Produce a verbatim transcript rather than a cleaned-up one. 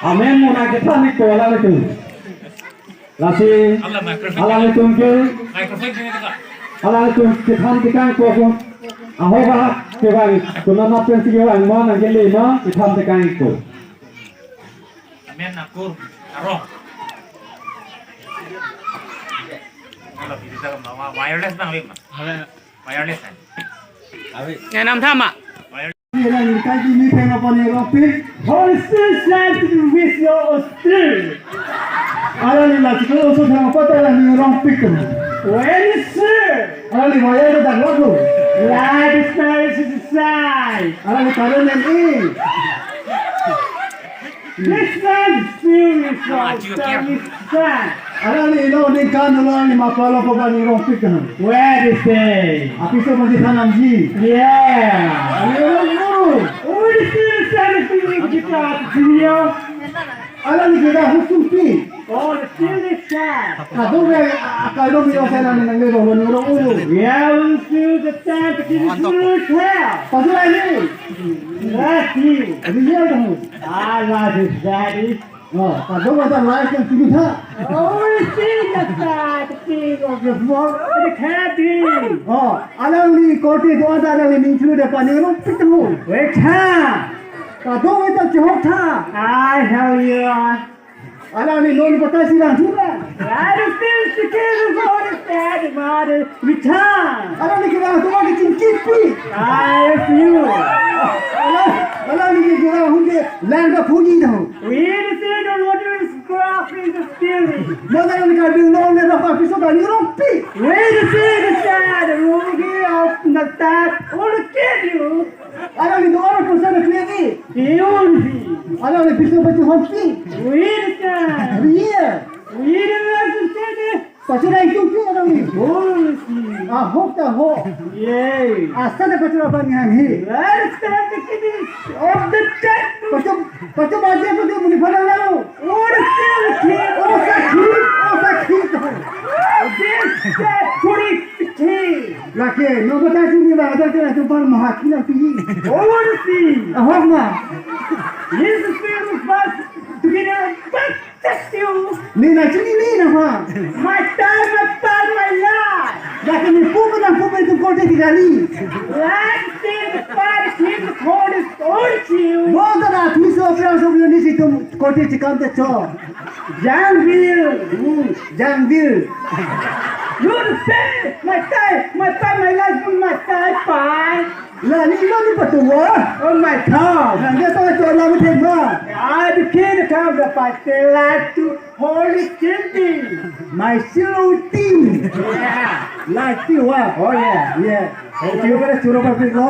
Amen mona kethan-ikpo alanglitum. Lasi alanglitum ke, microphone ke, alanglitum kethan tekang-ikpo ko. Ahok ahak kevang, konat pensi kevang ma nangkele ma kethan tekang-ikpo. Amen nakur arong. Kalau bisa ke bawah wireless bang, Bang. Wireless kan? Awi. Yang enam sama. Wireless. Bilang kaji ni pengen apa ni rongpik? Holy Spirit sent to be with you still. Alangli la chiklo oso thang apa ta alangli rongpik tu. When is sir? Alangli waya tu dak lagu. Light is nice is the side. Alangli karen nem i. This man still is from Pakistan. Alangli ilo ningkan alangli mapalo ko bani rongpik kan. Where is he? Apiso masih tanam ji. Yeah. Alangli orang guru. Oh, this is something we get out of video. Alangli kita hukum pi. Oh, the still is sad. Kado be akado mi osa na nang le ro ni ro uru. Yeah, we feel the time to give it to hell. Pasu lagi. That's you. Real kamu. Ah, life is bad. Oh, kado mata life yang sini tha. Oh, we see the side, the thing of the world, the candy. Oh, alangli korte do ada alangli ning chulu de pani ro pitmu. Wait, ha. Kado wait, chihok tha. I hell you are. Alangli non kota silang chula. I still secure for the sad mother. Return. Alangli kira tu lagi chingkit pi. I feel. Alang, alangli kira hunde langga puji dah. We the same water is crossing the spirit. Maka yang kami nong le dapat pisau dan nyerompi. We the same sad rugi of the sad. All the kid you. Alangli do orang pesan kiri. Yun. Alangli pisau baju homsi. We the sad. Iya. We the last side. Pasu rai tu tu alangli. Holy Spirit. Ahok ta ho. Yay. Asa na pasu apa ni han hi. Let's start the kiddies of the dead. Pasu, pasu baje tu dia muni pada lalu. Holy Spirit. Oh sakit, oh sakit. This dead puri kiddies. Laki, no bata sini lah ada kena tumpang mahaki na pi. Holy Spirit. Ahok ma. Yes, Spirit of God. Together, but Thank you. Ni na chini ni na ma. My time, my time, my life. Laki ni pu na pu tu korte di gari. Life is the fight, is the cold, is all you. Bonta na tu so pia so ni si tum korte chikam te cho. Jangville. Hmm, Jangville. You say, my time, my time, my life, my time, bye. La ni lo ni patuwa. Oh my God. La ni patuwa la mi thema. I became the kind of the party like to holy thinking. My slow thing. Yeah. Like you are. Oh yeah, yeah. Oh, you better churo pa pin lo.